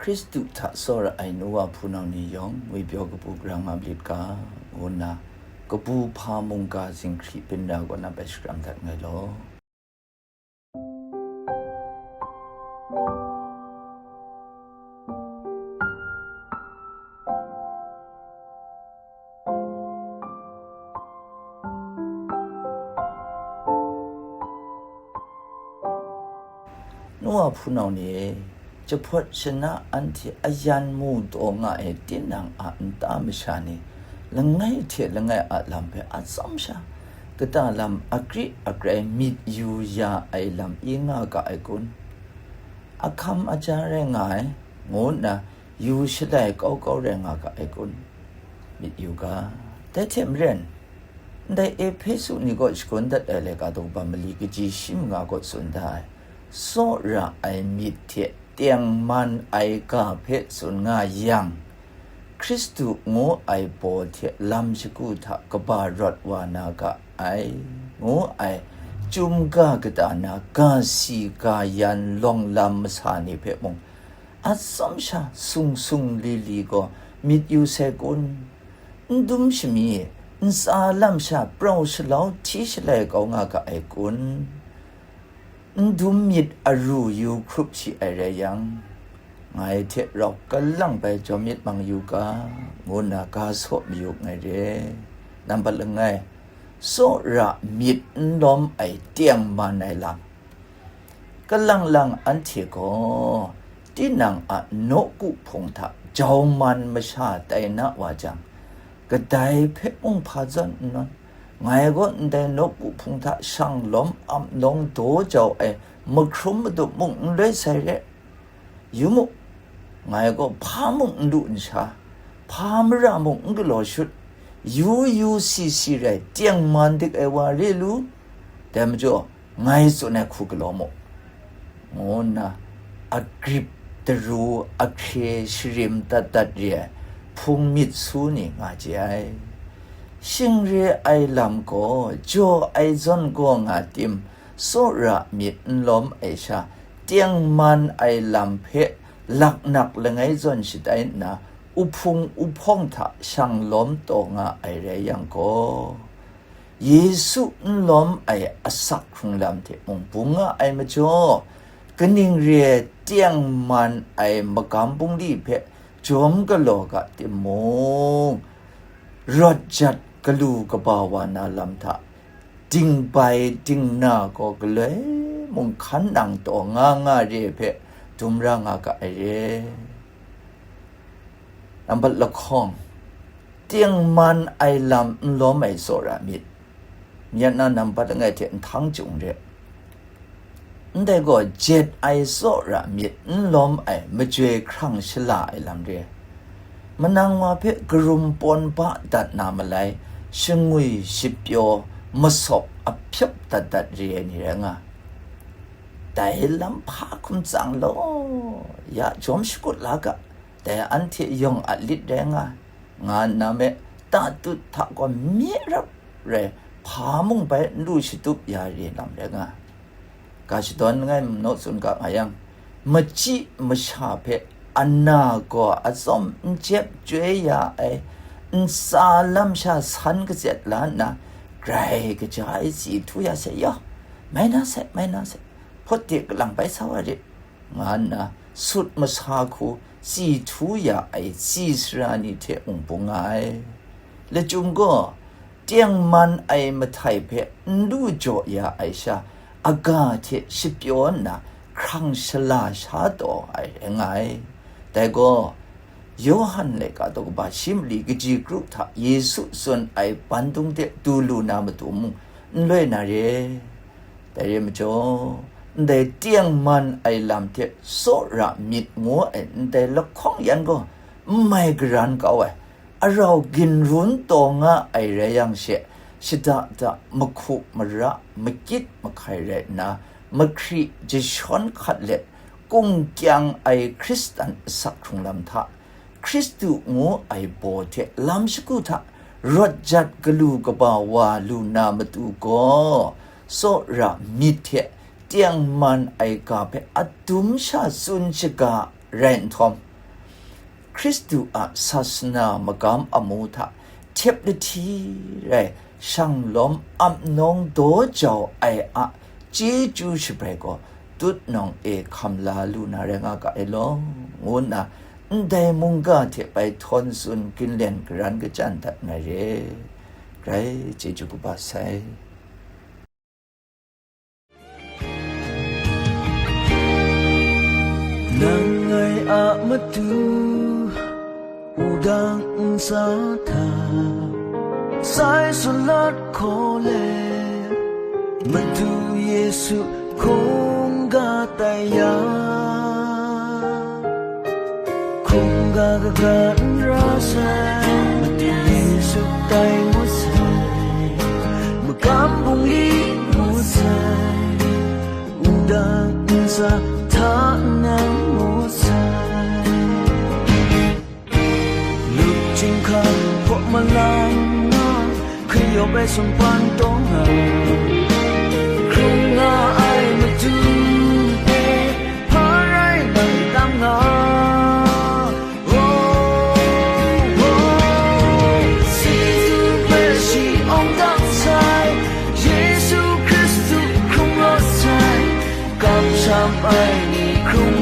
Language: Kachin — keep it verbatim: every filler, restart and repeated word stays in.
Hkristu hta tsawra ai nu wa hpunau ni yawng ngwipyaw kabu gara nga malit ga, ngu nna kabu hpa mungga zinghkri byin ra kaw na bai shakram dat nngai law. Nu wa hpunau ni e, jahpawt shana anhte ayan mu taw nga ai tinang a nta masha ni, langai hte langai a lam hpe a tsawm sha, kata lam akri akrai myit yu ya ai lam i nga ga ai kun? Ahkam aja rai nga ai, ngu nna yu shalai kau kau rai nga ga ai kun? Myit yu ga. Dai hte maren, ndai Ehpesu ni kaw shagun dat ai laika daw kaba mali kaji shi manga kaw tsun da ai, tsawra ai myit hte tengman ai ga hpe tsun nga yang, Hkristu ngu ai baw hte lam shagu hta kaba rawt wa na ga ai, ngu ai chyum ga kata na ga si ga yan lawng lam masa ni hpe mung, a tsawm sha sung sung li li gaw myit yu sai kun? N dum shami, ntsa lam sha prau shalau hti shalai kau nga ga ai kun? N dum myit aru yu hkrup shi ai rai yang, ngai hte rau kalang bai jawm myit mang yu ga, ngu nna ga saw mayu nngai re. Nambat langai, tsawra myit n lawm ai tengman ai lam. Kalang lang anhte gaw tinang a nawku hpung hta jau man masha tai na wa jang, kadai hpe mung hpa zawn n nawn, ngai gaw ndai nawku hpung hta shang lawm ap nawng daw jau ai mahkrum madup mung n loi sai re. Yu mu, ngai gaw hpa mung n lu n sha, hpa mara mung n galaw shut, yu yu si si rai tengman dik ai wa re lu, dai majaw, ngai tsun ai hku galaw mu, ngu nna, a grip daru ahkye sharim dat dat re ai hpung myit su ni nga chye ai. Shing re ai lam gaw jaw ai zawn gaw nga tim, tsawra myit n lawm ai sha, tengman ai lam hpe laknak langai zawn shatai nna, uhpung uhpawng hta shang lawm taw nga ai rai yang gaw, Yesu n lawm ai asak hkrung lam hte mung bung nga ai majaw, kaning re ai tengman ai magam bungli hpe jawm galaw ga timung, rawt jat galu kaba wa na lam hta dingbai dingna gaw galoi mung hkan nang taw nga nga re ai hpe dum ra nga ga ai re. Nambat lahkawng, tengman ai lam n lawm ai tsawra myit. Myit na nambat langai hte nhtang chyung re. Ndai gaw jet ai tsawra myit n lawm ai majoi hkrang shala ai lam re. Manang wa hpe karum pawn ba dat na malai, shangwi shapyaw masawp ahpyawp dat dat re ai ni rai nga. Dai lam hpa hkum tsang law, ya jawm shakut la ga, dai anhte yawng a lit rai nga, nga nna me, tatut hta gaw mye rap rai, hpa mung bai n lu shatup ya re lam rai nga. Ga shadawn langai manaw tsun ga nga yang, machyi masha hpe ana gaw atsawm n jep chyoi ya ai, ntsa lam sha san katset la nna, grai kaja ai tsi htu ya sai yaw, mai na sai, mai na sai, hpawt de kalang bai sa wa rit, nga nna sut masa hku tsi htu ya ai tsi sara ni hte mung bung nga ai. Lachyum gaw, tengman ai mahtai hpe n lu jaw ya ai sha, aga hte shapyaw nna hkrang shala sha taw ai rai nga ai. Dai gaw, Yawhan laika daw kaba shi mali kaji kru hta Yesu tsun ai bandung de du lu na matu mung n loi na re. Dai re majaw, ndai tengman ai lam hte tsawra myit ngu ai ndai lahkawng yan gaw n mai garan kau ai, arau ginrun taw nga ai rai yang she, shada da mahku mara makyit mahkai rai nna, mahkri jashawn hkat let, kungkyang ai Hkristan asak hkrung lam hta, Hkristu ngu ai baw hte lam shagu hta rawt jat galu kaba wa lu na matu gaw, tsawra myit hte tengman ai ga hpe adum sha tsun shaga rai nhtawm, Hkristu a sasana magam amu hta htep lahti rai, shanglawm ap nawng daw jau ai a chyeju shabrai gaw tutnawng e hkam la lu na rai nga ga ai law, ngu nna ndai mungga hte bai htawn tsun ginlen garan kachyan dat ngai re. Grai chyeju kaba sai. Nang ngai a matu, wudang ntsa hta, sai sulat hkaw let, Madu Yesu hkungga tai ya, hkungga kaga n ra sai, Madu Yesu tai ngut sai, magam bungli ngut sai, wudang ntsa hta nang ngut sai. Lup chyinghkang hpaw malang nga, hkri yawp ai sumpan taw nga, hkrung nga ai Madu e, hpa rai nang tam nga. Oh, oh, si hpe shi awng dang sai, Yesu Hkristu hkrung rawt sai, kamsham ai ni hkrung